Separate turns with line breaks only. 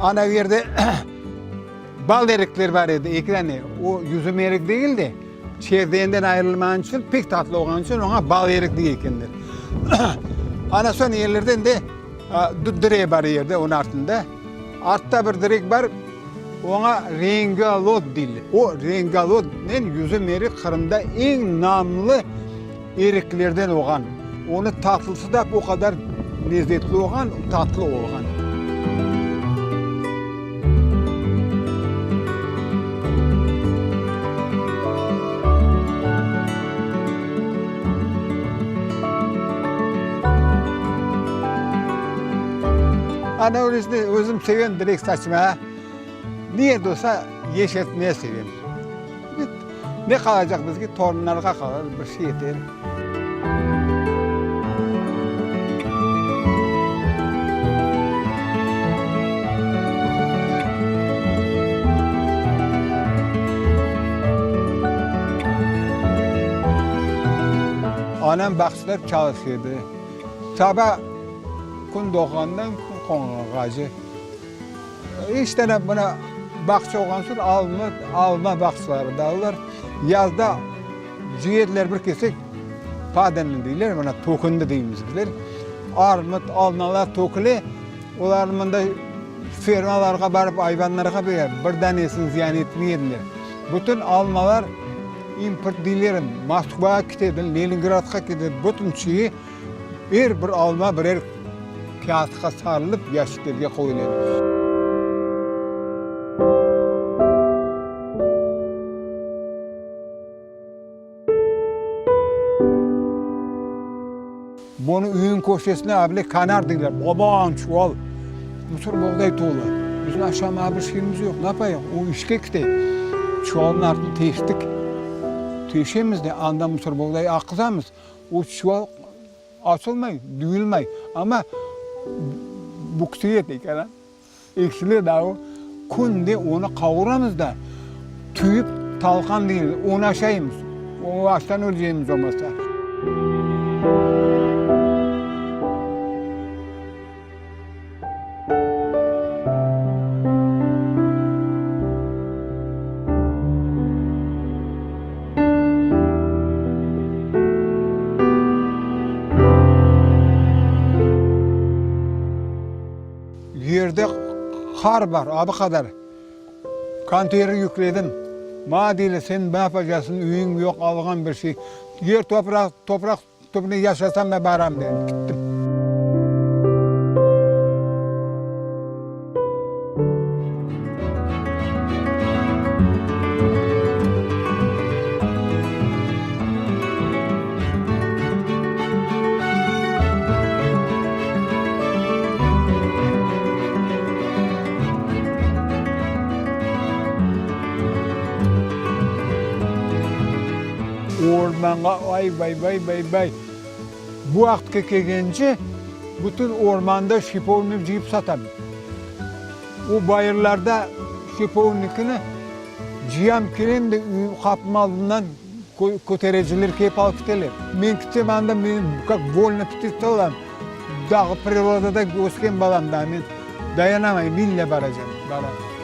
Ana yerde bal erikler bar edi, eki dane. O yüzüm erik degil de, çerdeğinden ayırılmağan içün, pek tatlı olğan içün oña bal erik dey ekenler. Ana soñ yerlerden de dut direği bar yerde, onıñ artında. Artta bir direk bar, oña Rengalot deyler. O Rengalotnen yüzüm erik Qırımda eñ namlı eriklerden olğan. Onı tatlısı da o qadar lezetli olğan, tatlı olğan. Ana öylesine özüm sevem direk saçmağa, ne yerde olsa yeşertmeye sevem. Ne qalacaq bizge, torunlarğa qalır, bir şey yeter. Anam bağçada çalışa edi. Saba kün doğğandan kün qonğanğace. İç tane mına bağça olğan soñ alma, alma bağçaları da olar. Yazda cıyediler bir kesek, padenli deyler, mına tökündi deymiz bizler. Armut, almalar töküle, olarnı mında fermalarğa barıp ayvanlarğa bere, bir danesini ziyan etmey ediler. Bütün almalar import deyler, Moskvağa ketedi, Leningradqa ketedi, bütün şeyi Er bir alma birer kâğıtqa sarılıp, yaşiklerge qoyula edi. Bunı üyüñ köşesine able kanar deyler, baban çuval mısırboğday tolu. Bizim aşamağa bir şeyimiz yoq, ne yapayıq? O işke kete. Çuvalnıñ artını teştik. Teşemiz de, anda mısırboğday aqızamız. O çuval açılmay, duyulmay, amma büksüyet eken, a. Eksile daa o. Künde onı qavuramız da, tüyüp talqan deymiz, onı aşaymız. O açtan öleceymiz olmasa. Yerde qar bar, abı qadar. Konteyner yükledim. Maña deyler, sen ne yapacaqsıñ, üyüñ yoq, alğan bir şey. Yer topraq, topraq Tübüne yaşasam da baram dedim, kittim. Ormanğa ay-vay-vay-vay-vay! Bu vaqıtqa kelgence bütün ormanda şipovnik cıyıp satam. O bayırlarda şipovnikni cıyam, kelem de üy qapım aldından kötereciler kelip alıp kiteler. Men kitsem anda men kak volnıy ptitsa olam, dağ, prirodada ösken balam da men dayanamayım, ille baracam, baram.